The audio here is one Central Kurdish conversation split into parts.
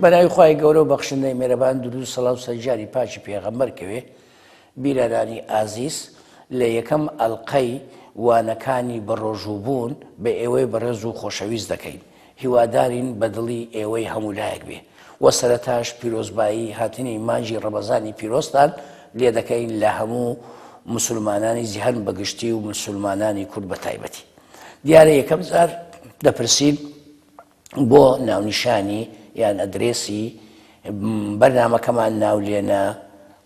بەناوی خوای گەورە و بەخشندەی مێرەبان درود و سەڵاو سەر گیانی پاکی پێغەمبەر کەوێ بینەرانی ئازیز لە یەکەم ئەلقەی وانەکانی بەڕۆژووبوون بە ئێوەی بەڕێز و خۆشەویست دەکەین هیوادارین بە دڵی ئێوەی هەموو لایەک بێ وە سەرەتاش پیرۆزبایی هاتنی مانگی ڕەمەزانی پیرۆزتان لێ دەکەین لە هەموو موسولمانانی جیهان بە گشتی و موسولمانانی کورد بە تایبەتی دیارە یەکەم جار دەپرسین بۆ ناونیشانی یان ئەدرێسی بەرنامەکەمان ناو لێنا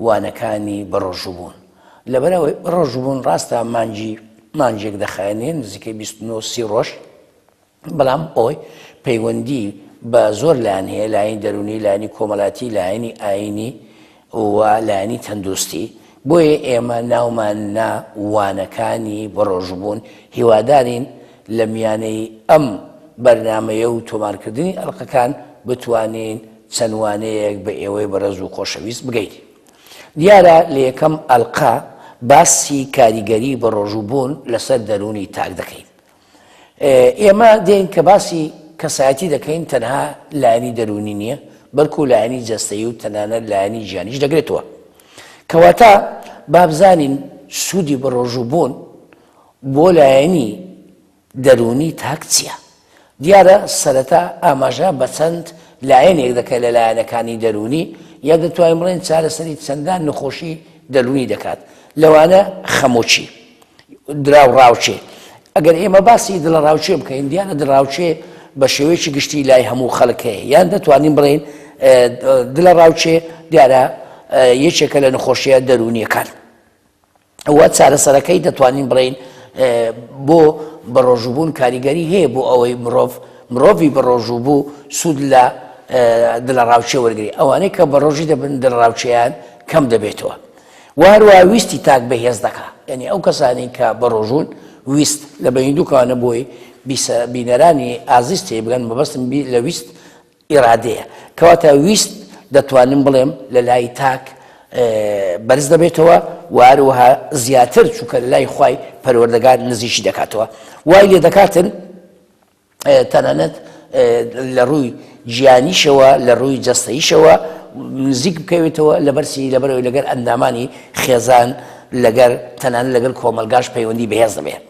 وانەکانی بەڕۆژووبوون. لەبەرئەوەی بەڕۆژووبوون ڕاستە مانگی مانگێک دەخایەنێ نزیکەی 29 سی ڕۆژ بەڵام ئەوەی پەیوەندی بە زۆر لایەن هەیە لایەنی دەروونی لایەنی کۆمەڵاتی لایەنی ئایینی و لایەنی تەندروستی، بۆیە ئێمە ناومان نا وانەکانی بەڕۆژووبوون، هیوادارین لە میانەی ئەم بەرنامەیە و تۆمارکردنی ئەڵقەکان بتوانین چەند وانەیەک بە ئێوەی بەڕێز و خۆشەویست بگەین. دیارە لە یەکەم ئەڵقە باسی کاریگەری بەڕۆژووبوون لەسەر دەروونی تاک دەکەین. ئێمە دێین کە باسی کەسایەتی دەکەین تەنها لایەنی دەروونی نییە بەلکو لایەنی جەستەیی و تەنانەت لایەنی گیانیش دەگرێتەوە کەواتە با بزانین سوودی بەڕۆژوو بوون بۆ لایەنی دەروونی تاک چییە؟ دیارە سەرەتا ئاماژە بە چەند لایەنێک دەکات لە لایەنەکانی دەروونی یا دەتوانین بڵێن چارەسەری چەندان نەخۆشی دەروونی دەکات لەوانە خەمۆکی دراو ڕاوکێ ئەگەر ئێمە باسی دڵەڕاوکێ بکەین دیارە دڵەڕاوکێ بە شێوەیەکی گشتی لای هەموو خەڵک هەیە یان دەتوانین بڵێین دڵەڕاوکێ دیارە یەکێکە لە نەخۆشیە دەروونیەکان و چارەسەرەکەی دەتوانین بڵێین بۆ بەڕۆژووبوون کاریگەری هەیە بۆ ئەوەی مرۆڤ مرۆڤی بەڕۆژوو بوو سوود لە دڵەڕاوکێ وەرگری ئەوانەی کە بەڕۆژی دەبن دڵەڕاوکێیان کەم دەبێتەوە وە هەروەها ویستی تاک بەهێز دەکا یانی ئەو کەسانەی کە بەڕۆژوون ویست لە بەینی دووکانە بۆی بیسە بینەرانی ئازیز تێبگەن مەبەستم بی لە ویست ئیرادەیە کەواتە ویست دەتوانم بڵێم لە لای تاک بەرز دەبێتەوە و هەروەها زیاتر چونکە لە لای خوای پەروەردگار نزیکی دەکاتەوە وای لێ دەکاتن تەنانەت لە ڕووی گیانیشەوە لە ڕووی جەستەیشەوە نزیک بکەوێتەوە لەبەرسی لەبەرەوەی لەگەر ئەندامانی خێزان لەگەر تەنانەت لەگەر کۆمەلگاش پەیوەندی بەهێز دەبێت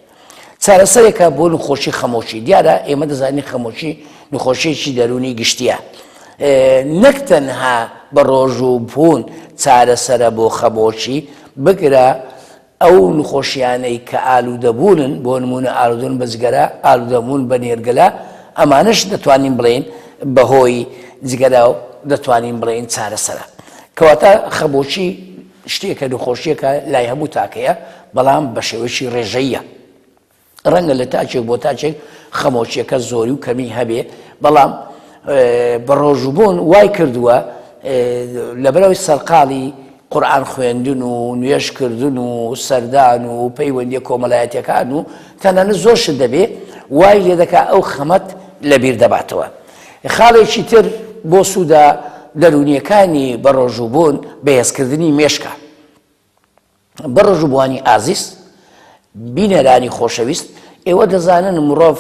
چارەسەرێکە بۆ نخۆشی خەمۆکی دیارە ئێمە دەزانین خەمۆکی نخۆشیێکی دەرونی گشتیە نەک تەنها بە ڕۆژ و بوون چارەسەرە بۆ خەمۆکی بگرە ئەو نخۆشیانەی کە ئالوودەبوونن، بۆ نموونە ئالوودەبوون بە جگەرە، ئالوودەبوون بە نێرگەلە، ئەمانەش دەتوانین بڵێین بەهۆی جگەرە دەتوانین بڵێین چارەسەرە. کەواتە خەمۆکی شتێکە نخۆشییەکە لای هەموو تاکەیە، بەڵام بە شێوەیەکی ڕێژەییە. ڕەنگە لە تاکێک بۆ تاکێک خەمۆکیەکە زۆری و کەمی هەبێ بەڵام بەڕۆژووبوون وای کردووە لەبەرەوەی سەرقاڵی قورآن خوێندن و نوێژکردن و سەردان و پەیوەندیە کۆمەڵایەتەکان و تەنانەت زۆر شت دەبێ وای لێ دەکا ئەو خەمەت لەبیر دەباتەوە خاڵێکی تر بۆ سوودە دەروونیەکانی بەڕۆژووبوون بەهێزکردنی مێشکە بەڕۆژووبوانی ئازیز، بینەرانی خۆشەویست، ئێوە دەزانن مڕۆڤ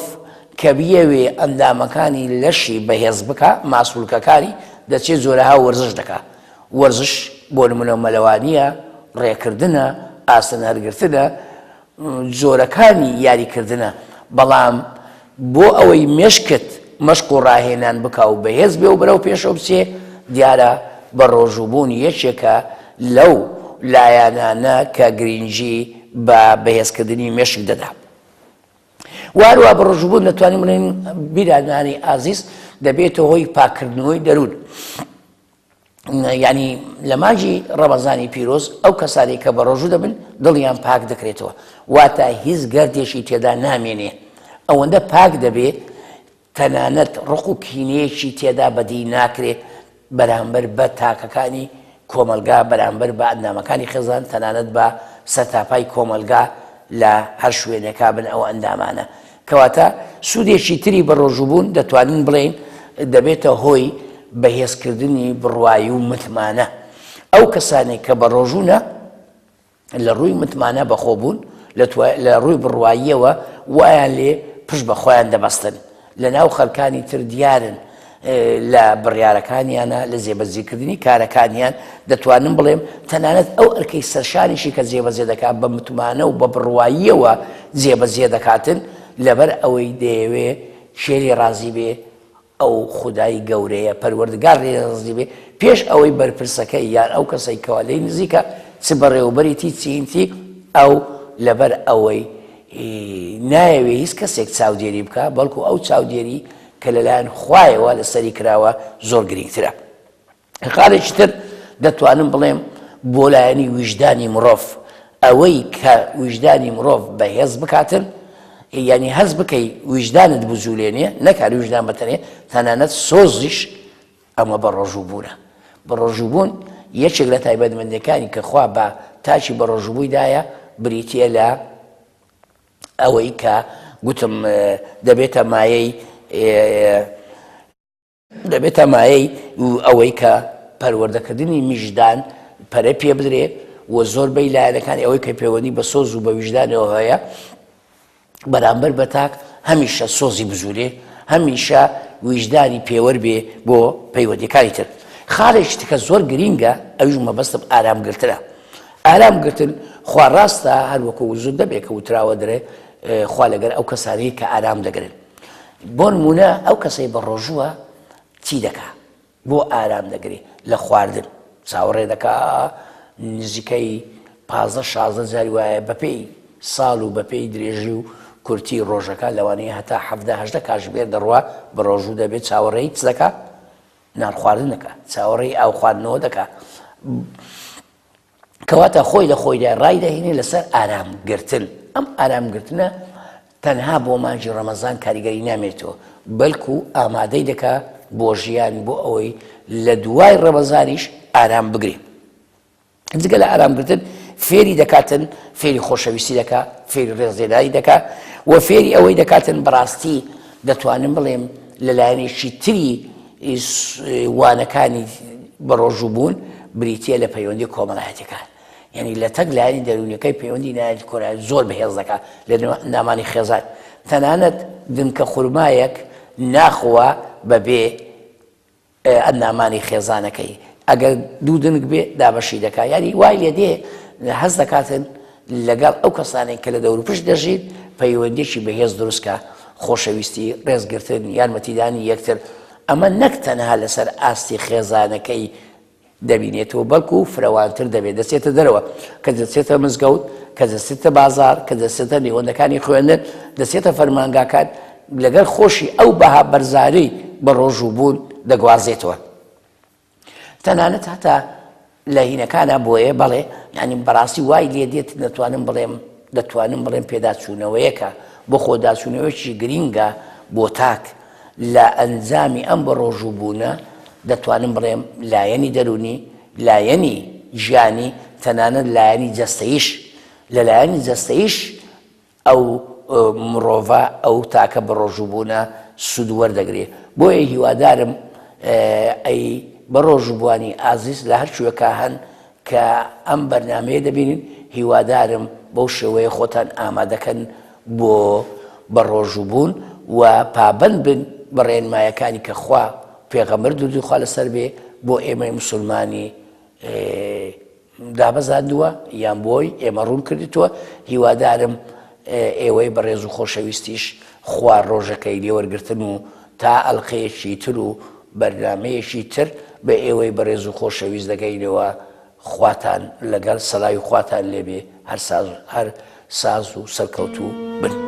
کە بیەوێ ئەندامەکانی لەشی بەهێز بکا، ماسولکەکانی، دەچێ جۆرەها وەرزش دەکا. وەرزش بۆ نمونە مەلەوانییە، ڕێکردنە، ئاسن هەرگرتنە، جۆرەکانی یاریکردنە، بەڵام بۆ ئەوەی مێشکت مەشق و ڕاهێنان بکا و بەهێز بێ و بەرەو پێشەوە بچێ، دیارە بەڕۆژووبوون یەکێکە لەو لایەنانە کە گرینگی بە بەهێزکردنی مێشک دەدا. و هەروەها بەڕۆژووبوون دەتوانین بڵێین بیرانانی ئازیز دەبێتە هۆی پاککردنەوەی دەروون. یعنی لە مانگی ڕەمەزانی پیرۆز ئەو کەسانەی کە بەڕۆژوو دەبن دڵیان پاک دەکرێتەوە واتە هیچ گەردێکی تێدا نامێنێ ئەوەندە پاک دەبێ تەنانەت ڕق و کینەیەکی تێدا بەدی ناکرێ بەرامبەر بە تاکەکانی کۆمەلگا بەرامبەر بە ئەندامەکانی خێزان تەنانەت بە سەرتاپای کۆمەلگا لە هەر شوێنێکا بن ئەو ئەندامانە کەواتە سوودێکی تری بەڕۆژووبوون دەتوانین بڵێین دەبێتە هۆی بەهێزکردنی بڕوایی و متمانە. ئەو کەسانەی کە بەڕۆژوونە لە ڕووی متمانە بەخۆبوون لە ڕووی بڕواییەوە وایان لێ پشت بە خۆیان دەبەستن لە ناو خەڵکانی تر دیارن. لە بڕیارەکانیانە، لە جێبەجێکردنی کارەکانیان، دەتوانم بڵێم تەنانەت ئەو ئەرکەی سەرشانیشی کە جێبەجێ دەکات بە متمانە و بە بڕواییەوە جێبەجێ دەکاتن، لەبەر ئەوەی دەیەوێ کێ لێ ڕازی بێ، ئەو خودای گەورەیە، پەروەردگار لێ ڕازی بێ، پێش ئەوەی بەرپرسەکەی یان ئەو کەسەی کەوا لێی نزیکە چ بەڕێوەبەریی چ هینتی، ئەو لەبەر ئەوەی نایەوێ هیچ کەسێک چاودێری بکا، بەڵکو ئەو چاودێری کە لەلایەن خوایەوە لەسەری کراوە زۆر گرینگترە. خاڵێکی تر دەتوانم بڵێم بۆ لایەنی ویژدانی مرۆڤ ئەوەی کە ویژدانی مرۆڤ بەهێز بکاتن یعنی هەست بکەی ویژدانت بجولێنێ نەک هەر ویژدان بەتەنێ تەنانەت سۆزیش ئەمە بە ڕۆژوو بوونە بە ڕۆژوو بوون یەکێک لە تایبەتمەندەکانی کە خوا بە تاکی بە ڕۆژووبووی دایە بریتە لە ئەوەی کە گوتم دەبێتە مایەی دەبێتە مایەی ئەوەی کە پەروەردەکردنی میژدان پەرە پێ بدرێ و زۆربەی لایەنەکانی ئەوەی کە پەیوەندی بە سۆز و بە ویژدانەوە هەیە بەرامبەر بە تاک هەمیشە سۆزی بزورێ هەمیشە ویژدانی پێوەر بێ بۆ پەیوەندیەکانی تر خاڵێکی تکە زۆر گرینگە ئەویش مەبەستم ئارامگرتنە ئارام گرتن خوا ڕاستە هەر وەکو وزود دەبێ کە وتراوە درێ خوا لەگەر ئەو کەسانەی کە ئارام دەگرن بۆ نمونە ئەو کەسەی بە ڕۆژووە چی دەکا بۆ ئارام دەگرێ لە خواردن چاوەڕێ دەکا نزیکەی پازدە شازدە جاری وایە بەپێی ساڵ و بەپێی درێژی و کورتی ڕۆژەکە لەوانەیە هەتا حەڤدە هەژدە کاژمێر دەڕوا بە ڕۆژوو دەبێت چاوەڕێی چ دەکا نان خواردن دەکا چاوەڕێی ئاو خواردنەوە دەکا کەواتە خۆی لە خۆیدا ڕایدەهێنێ لەسەر ئارام گرتن ئەم ئارام گرتنە تەنها بۆ مانگی ڕەمەزان کاریگەری نامێتەوە بەلکو ئامادەی دەکا بۆ ژیان بۆ ئەوەی لە دوای ڕەمەزانیش ئارام بگرێ جگە لە ئارام گرتن فێری دەکاتن فێری خۆشەویستی دەکا فێری ڕێزلێنانی دەکا و فێری ئەوەی دەکاتن بەڕاستی دەتوانم بڵێم لەلایەنێکی تری وانەکانی بەڕۆژوو بوون بریتییە لە پەیوەندی کۆمەڵایەتیەکان یعنی لە تەک لایەنی دەروونیەکەی پەیوەندی نایەتی کۆرای زۆر بەهێز دەکات لە نامانی خێزان تەنانەت دنکە خورمایەک ناخوا بەبێ ئەندامانی خێزانەکەی ئەگەر دوو دنک بێ دابەشی دەکا یاری وای لێ دێ هەست دەکاتن لەگەڵ ئەو کەسانەی کە لە دەوروپشت دەژین پەیوەندیەکی بەهێز دروست کا، خۆشەویستی، ڕێزگرتن، یارمەتیدانی یەکتر، ئەمە نەک تەنها لەسەر ئاستی خێزانەکەی دەبینێتەوە بەڵکو فرەوانتر دەبێت دەچێتە دەرەوە کە دەچێتە مزگەوت کە دەچێتە بازار کە دەچێتە نێوەندەکانی خوێندن دەچێتە فەرمانگاکان لەگەڵ خۆشی ئەو بەها بەرزانەی بە ڕۆژوو بوون دەگوازێتەوە. تەنانەت هەتا لە هینەکانا بۆیە بەڵێ یانی بەڕاستی وای لێ دێت دەتوانم بڵێم دەتوانم بڵێم پێداچوونەوەیەکە بۆ خۆداچوونەوەیەکی گرینگە بۆ تاک لە ئەنجامی ئەم بەڕۆژوو بوونە دەتوانم بڵێم لایەنی دەروونی لایەنی ژیانی تەنانەت لایەنی جەستەیش لە لایەنی جەستەیش ئەو مڕۆڤە ئەو تاکە بەڕۆژووبوونە سوود وەردەگرێ بۆیە هیوادارم ئەی بەڕۆژووبوانی ئازیز لە هەر کوێکا هەن کە ئەم بەرنامەیە دەبینن هیوادارم بەو شێوەیە خۆتان ئامادەکەن بۆ بەڕۆژووبوون و پابەند بن بە ڕێنمایەکانی کە خوا پێغەمبەر دروودی خوا لەسەر بێ بۆ ئێمەی موسڵمانی دابەزاندووە یان بۆی ئێمە ڕوون کردیتوە هیوادارم ئێوەی بەڕێز و خۆشەویستیش خوا ڕۆژەکەی لێوەرگرتن و تا ئەلقەیەکی تر و بەرنامەیەکی تر بە ئێوەی بەڕێز و خۆشەویست دەگەینەوە خواتان لەگەڵ سەلاوی خواتان لێبێ هەر ساز هەر ساز و سەرکەوتوو بن.